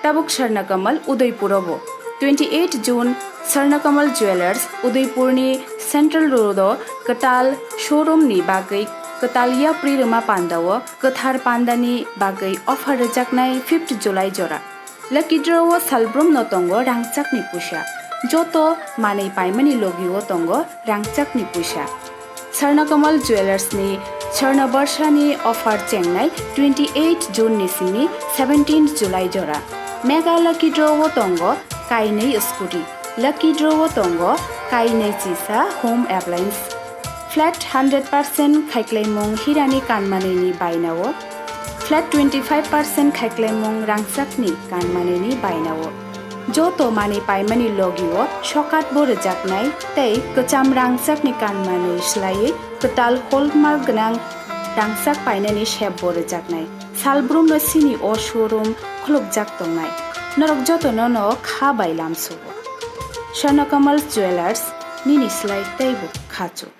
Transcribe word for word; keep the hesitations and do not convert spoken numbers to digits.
Tabuk Swarnakamal Udaipur o bo. Twenty eight June Swarnakamal Jewellers Udaipur ni Central Road o kwtal showroom ni bagwi kwtal yapri rwma panda o kwthar panda ni bagwi offer rwjaknai fifth July jora. Lucky draw o salbrum no tongo rangchak ni puisa. Joto manwi paimani logi o tongo rangchak ni puisa. Swarnakamal Jewellers ni Swarna Barsha ni offer chengnai twenty eight June ni simi seventeen July jora. Mega Lucky Draw o tongo kainwi scooty. Lucky Draw o tongo kainwi chisa home appliance. Flat hundred percent khaiklaimung hirani kanmanwi ni baina o. Flat twenty five percent khaiklaimung rangchak ni kanmanwi ni baina o. Joto manwi paimani logi o sokat bo rwjaknai tei kwcham rangchak ni kanmanwi swlaiwi kwtal hallmark gwnang rangchak painani sep bo rwjaknai. Salbrum no sini o showroom khulukjak tongnai. Norok joto no no kha bai lamsugo. Swarnakamal Jewellers nini slai teibo khachuk.